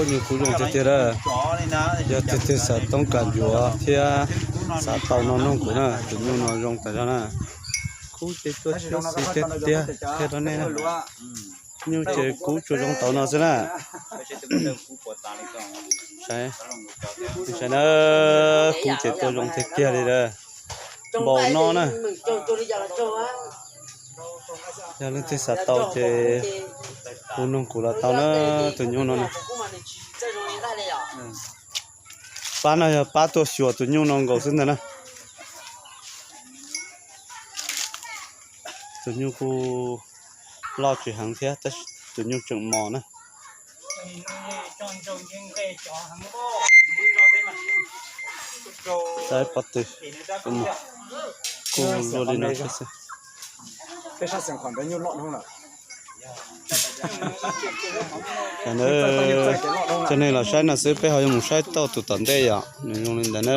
Nyuj kub zoo tiag tiag a. Yog tiag tiag xav toob kas yuav thiab xav tau no noog kuv na, tus nyuj no zoo tas zog na. Kub ces tuaj siab xis tiag tiag qhia rau nej na. Nyuj ces kub tsuas zoo tau no xwb na. Saib na, kub ces tuaj zoo tiag tiag li a. Npaum no na. Yog leej twg xav tau ces hu noog kuv los tau na, tus nyuj no na. Pab no yog pab tuaj xyuas tus nyuj no nkaus xwb ntag na. Tus nyuj kuj loj tsis heev thiab tab sis tus nyuj tseem mos na. Saib pob tw, kuj luaj li no xwb. Cov neeg los saib no xwb, peb ho yuav mus saib tau tus tom ntej yom, nws zoo li ntawd na.